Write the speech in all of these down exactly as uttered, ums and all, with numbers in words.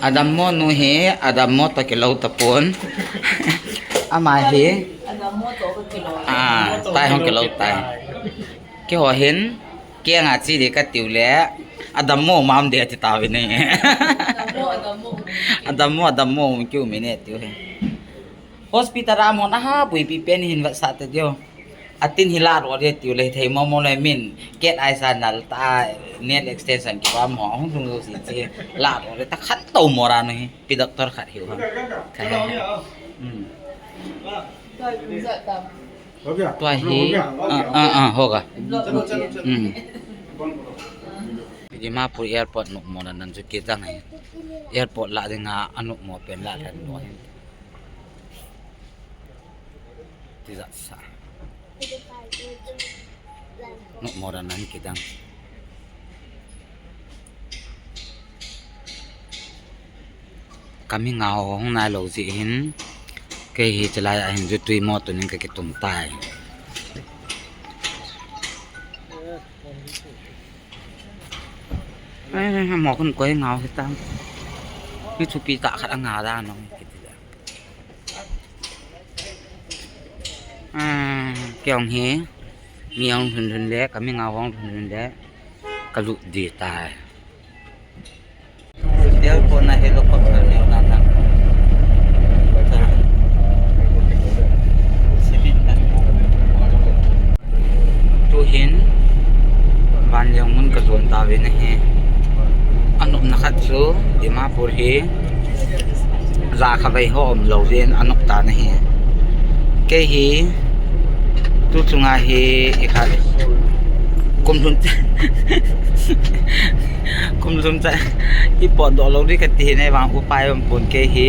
Adammo nu hi, adammo toh kilou tapon. Ama hi. Adammo toh kilou. Ah, tai hung kilou tai. Keiho hin, kei nga chi di katiu le, adammo mam de ati tauvin ahi. Adammo, adammo. Adammo, adammo, kiu mine tiu hi. Hospital a mo na ha, pui pi pen hin vat sa te dio. Atin hi la ro de tiu le, thei mo mo le min, ket ai sa nal ta, net extension ki wa mo, hung dung si chi, la ro de ta khan to mo ra no hi, pi doctor khat hiu ha. Ka he. Hmm. Tua hi, ah, ah, ah, hoga. Hmm. Dimapur airport nop mo na nan chu kidang ahi. Airport la dinga anop mo pen la lan lo ahi. Tijat sa. Nop mo na nan kidang. Kami ngau hung nai lo ji hin. Kei hi chalai a hin ju tui mo tunin ka kitum tai. Ai, mo kun koi ngau hi tam. Ni thupi ta khat anga da no. Ah, kei hung hi, mi hung lhun lhun le, kami ngau hung lhun lhun le, ka lut di tai. Airport na helicopter neo na na. Simin na. Tuhin, vanleng mun ka jon tauvin ahi. Anopna khat chu Dimapur hi, ja kha vei ho um louvin anop tan ahi. Kei hi, tu chunga hi, i khat, kum lhun cha, kum lhun cha, i potdoh lou di kati hi, nei vang upai um pon kei hi,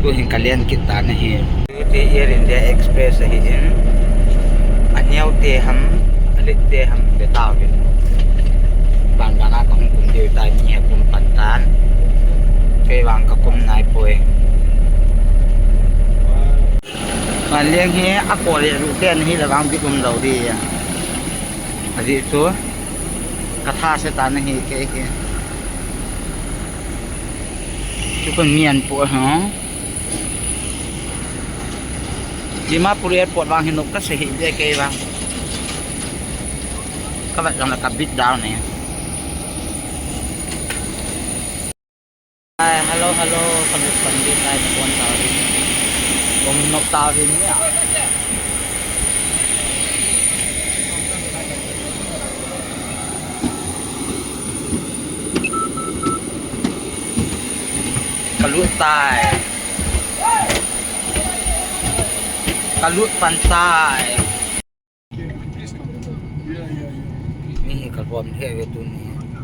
tuhin ka len kit tan ahi. Tute Air India Express ahin, aneo te ham, alet te ham, be tauvin. Ban ban a ka hung kum diu tai, ni a kum pan tan. Kei vang ka kum nai poi. Vanleng hi a ko le lu te ni hi la vang bit um lou di a. Ajeh chu ka tha se tan ahi kei hi. Chu kon mi an po ha. Dimapur Airport vang hin nop ka sei hi be kei vang. Ka vat jong la ka bit down ne. Ai, hello, hello, ka lut pan di tai na pon tauvin. Kom nop tauvin ya. Ka lut tai. Ka lut pan tai. Ni hi ka lom he ve tuni.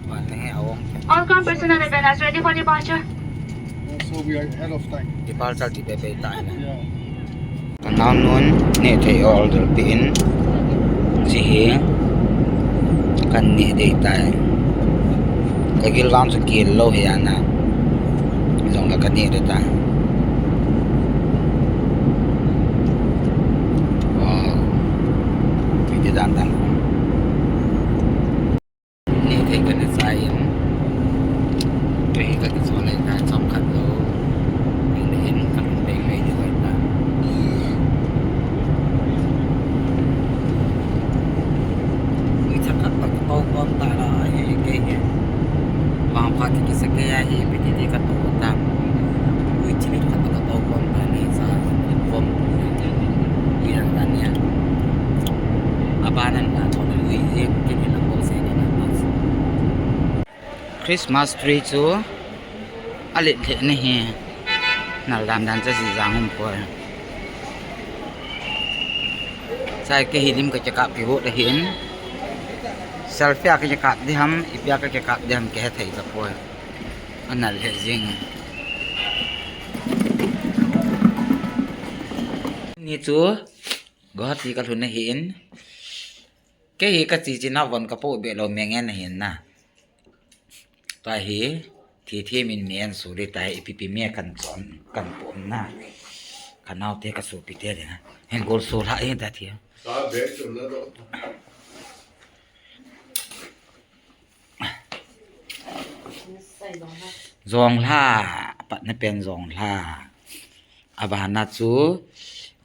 Pan he awong. All ground personnel and banners ready for departure. So we are ahead of time. Departure ti pe pe tai. Yeah. Ka naonun neh thei order peh in, hiche hi kan neh ding tai. Ka gil vang chu kil lou hi ana. Jong le ka neh ding tai. Wow. Hiti dan dan. Neh thei kana chai in. Kei ka kichol lai ta chomkhat lou. Kei le in ka lung dei mai ding lai ta. Ui, chomkhat ka to khom ta la hi kei hi. Vangphat kisa kei a hi ipi ti ti ka to ta. Ui, chimit khat ka to khom ta nei sa khom. Ui, dan dan nia. Abanan ka to ui, ui, kei ni lam bo se ka na ta. Christmas tree chu alet lheh na hi. Nal dan dan cha ji jang um poi. Chai kei hi lim ka kikap kit got ahin. Selfie a ka kikap ding ham, ipi a ka kikap ding ham, ka he thei ta poi. Anal lheh jing. Ni chu Guwahati ka lhun ahin. Kei hi ka chi chi na von ka po be lou me ngen ahin na. Tua hi, thi thi min mi en su li tai, ipi pi mi kan chon, kan pom na. Ka nao te ka su pi te le na. Hin gol su la e ta thi. Sa be chu na do. Jonglha, apatna pen jonglha. Abana chu,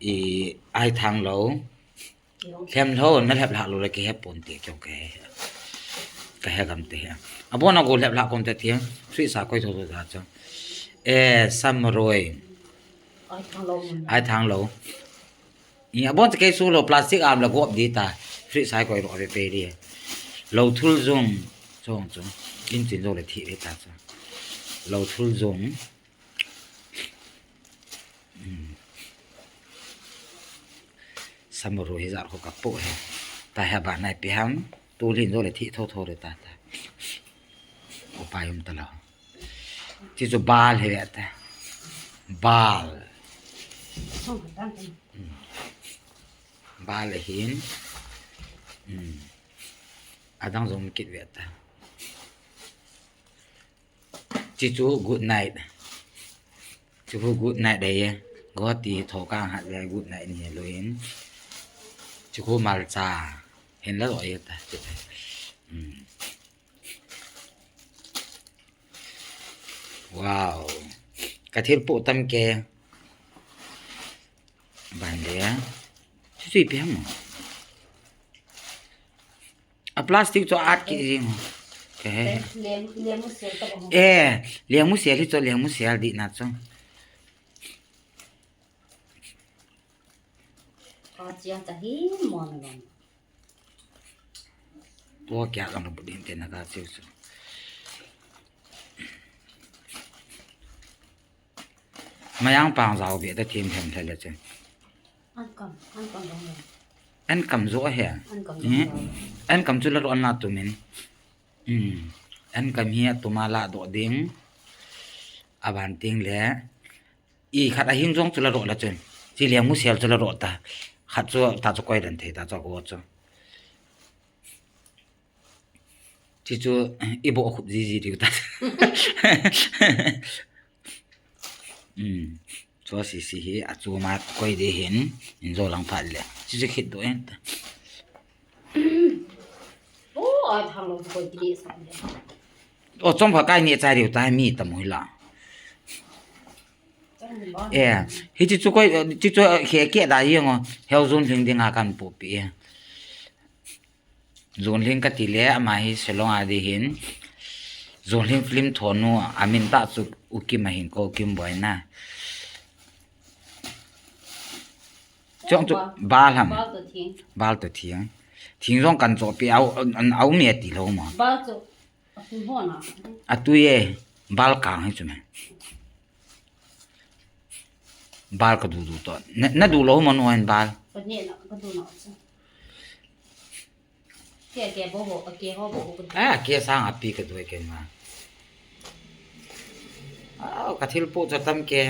i, aithang lou. Lhem lou, na lhep lhah lou le kihe ponte keu kahe. Kahe gam te he. Abon a go lhep lhah kon te ti. Sui sa koi tho tho ta chu. E, samroi. Aithang lou. Aithang lou. I, abon te kei su lou plastic am la gop di ta. Sui sa koi ro ve pe di. Lou thul jung. Chong chu. In chin jo le thi ve ta chu. Lou thul jung. Samroi hi jat ho kapo he. Ta he ba nai pe ham. Tu lin jo le thi tho tho le ta ta. Upai um ta lou. Ti chu bal he ve ta. Bal. Bal le hin. Adang jong kit ve ta. Chi chu good night. Chi khu good night dei. Go ti tho kang hat le good night ni lo in. Chi khu malcha. Hin la lo ye ta. Wow. Ka thil po tam ke. Ban le. Chu chu ipi ham. A plastic chu at ki jing. Ke he. Leng, leng mu se ta ba. Eh, leng mu se li chu leng mu se di na chu. Ka chiang ta hi mo na lo. Tua kya ka na budin te na ka chiu chu. Mayang pang jao ve ta thim them thale che. An kam, an kam jong le. An kam jo he. An kam jong le. An kam chu la ro an la tumin. An kam hi a tuma la do ding. Aban ting le. I khat a hing jong chu la ro la chun. Chi liang mu sel chu la ro ta. Khat chu ta chu koi dan thei ta chu ko chu. Chi chu i bo khup ji ji diu ta. Chu si si hi a chu ma koi de hin in jo lang phat le. Chi chu khit do en ta. O, a thang lo koi ki de sa le. O, chom kha kai ni chai diu ta mi ta mui la. Eh, hi chi chu koi, chi chu khe ke da hi ngo. Heu jun hling ding a kan pu pi. Jun hling ka ti le, ama hi Shillong a di hin. Jun hling film thonu, a min ta chu U Kim a hin ko, U Kim Boina. Chong chu, bal ham. Bal to thing. Bal to thing. Thing jong kan cho pi au, au mi ti lo mo. Bal chu, a tui ho na. A tui e, bal kang hi chu me. Bal ka du du to. Na, na du lo mo no en bal. Ka ne na, ka du na chu. Ke, ke bo ho, ke ho bo ho. Ah, ke sang a pi ka du ke ma. Ah, ka thil po cha tam ke.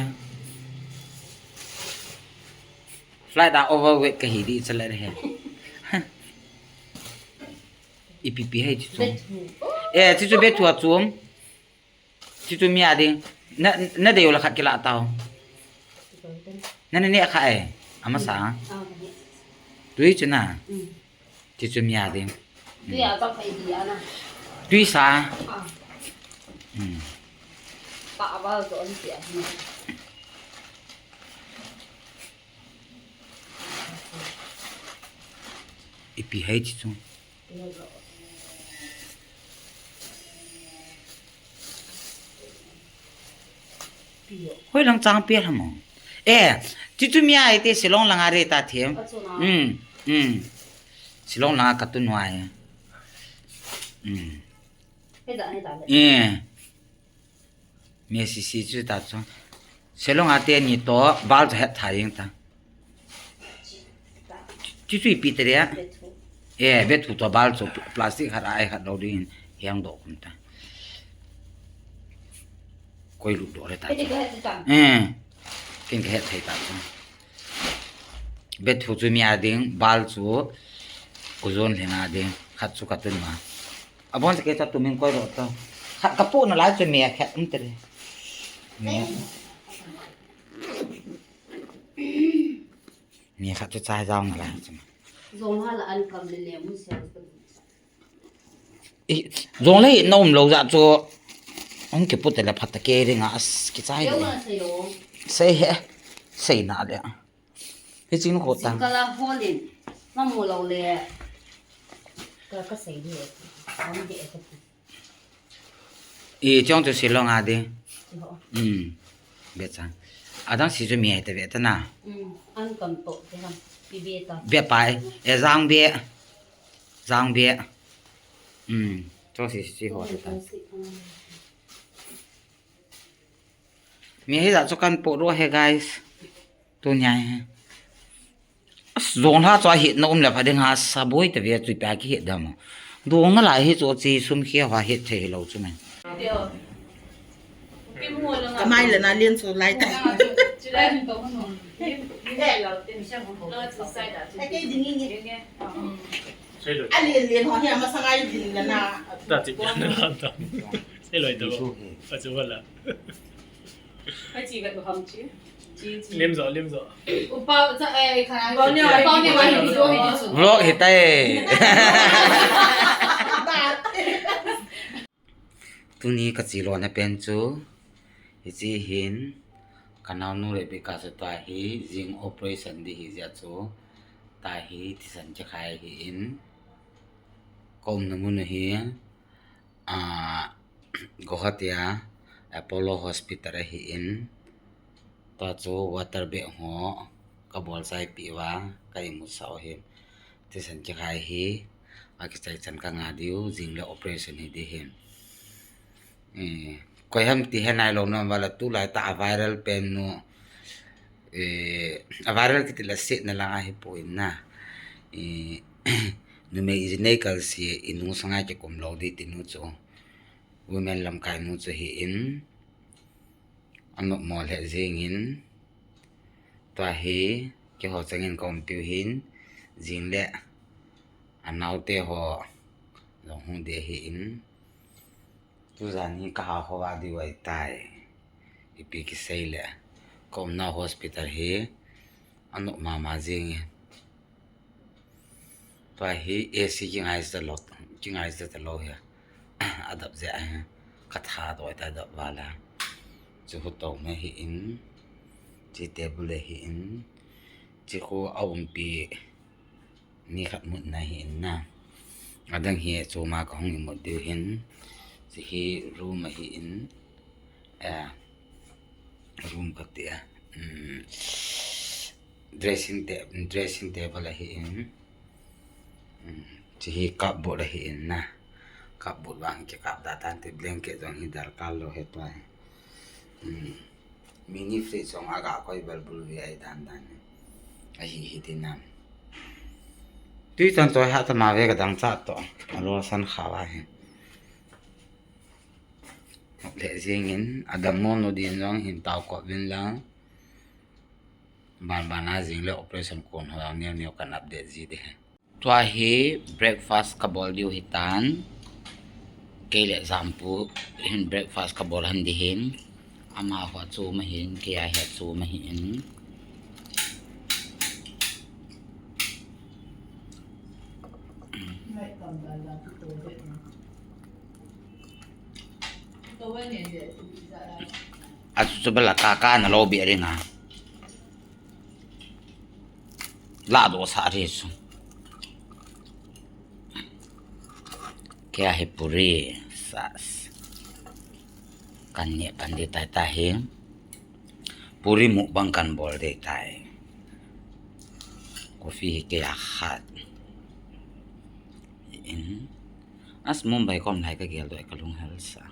Flight a overweight ka hi di cha le he. I pi pi hai chi chu. Eh, chi chu be thu a chum. Chi chu mi a ding. Na, na deu la khat kila tau. Na ne ne kha e. Ama sa. Tui chu na. Chi chu mi a ding. Tui a pa khai di ana. Tui sa. Hmm. Pa a ba to an ti a. Ipi hai chi chu. Hoi lang chang pia hamo. Eh, chi chu mi ai te Shillong langa re ta them. Achuna. Hmm, hmm. Shillong langa ka tu nuai. Hmm. He da, he da le. Eh. Mi si si chu ta chu. Shillong a te ni to bal chu het tha jing ta. Chu chu ipi te ria. Bethu. Eh, bethu to bal chu pl-, plastic hat a ai hat lo ding hin hiang do kum ta. Koi lu do le ta. He chu. Ka het ta. Eh. Kin ka het thei ta chu. Bethu chu mi a ding, bal chu u jon hlen a ding, khat chu ka tun ma. Abon se ke cha tumin koi ro ta. Khat ka pu na lai chu mi a khat um te le. Mi. Mi khat chu cha jang na lai chu. Jong ha la an kam le le mu se. I, jong le na um lo ja chu. Hung kiput le phat ta kei ring a, as kichai le. Sei he. Sei na le. Hiching ko ta. Kala holin. Mamu lo le. Ka ka sei le. Am de ka. I chong chu silong a di. Hmm. Be chang. Adang si chu mi ai ta ve ta na. Hmm. An kan to te ham. Pi be ta. Be pai. E jang be. Jang be. Hmm. Chong si si ho ta. Mi hi ja chu kan po ro he, guys. Tunia hi. As zong ha chu a hit na um le pha ding ha sa boi ta ve chu pa ki hit dam. Dong na lai hi chu chi sum khia ha hit thei lo chu men. Kamai le na lien chu lai ta. Ai ke ding ni. A lien lien ho hi ama sangai ding na na. Ta ti na ta. Sei loi ta. A chu wala. Lim zo, lim zo. Vlog hi tai. Tuni ka chilona pen chu hichi hin ka naunu Rebecca chu tua hi jing operation di hi jia chu tua hi thisan chekhai hi in ka umna mun hi a Guwahati a Apollo Hospital ahi in, tua chu water bag ho ka bol chai pi uva ka imut sa u hin. Thisan chekhai hi, akichai chan ka nga diu, jing le operation hi di hin. Eh, koi ham ti he nai lo na, wala tulai ta a viral pen nu, eh, a viral kiti la set na lang ahi poi na. Eh, numei ijinei kalsi, inu sanga kikum lo di ti nu chu. Women lamkai nu chu hi in, anop mo le jing in, tua hi, kiho chang in ka um piu hin, jing le, anau te ho, jong hung de hi in, tu jan hi ka ha ho va di wai tai, ipi kisei le, ka umna hospital hi, anop mama jing in. Tua hi A C kingai sa lo, kingai sa ta lo hi. Adap je a hi. Ka tha doi ta dap wala. Chu hu to me hi in. Chi table hi in. Chi khu a umpi ni khat mut na hi in na. Adang hi chu ma ka hung imut diu hin. Chi hi room hi in. Eh, room ka ti a. Hmm. Dressing ta-, dressing table ahi in. Hmm. Chi hi cupboard ahi in na. Cupboard vang kikap da tan te blanket jong hi darkar lo he tua hi. Hmm. Mini fridge jong aga koi bel bul ve ai dan dan. Ahi hi ti nam. Tui chan choi ha ta ma ve ka dang cha to. Alo san kha va hi. Le jing in, adam mo no din jong hin tao ko vin lang. Ban ban a jing le operation kon ho lang neo neo kan update ji de. Tua hi breakfast ka bol diu hi tan. Kei le jampu hin breakfast ka bol han di hin. Ama ho chu ma hin, kei a he chu ma hin. Achu chu bela ka ka na lo bi ringa. La do sa ri su. Kei a hi puri sas. Kan ne pan di tai tai hi. Puri mukbang kan bol di tai. Coffee hi kei a khat. In. As Mumbai kom lai ka gel do ka lung hel sa.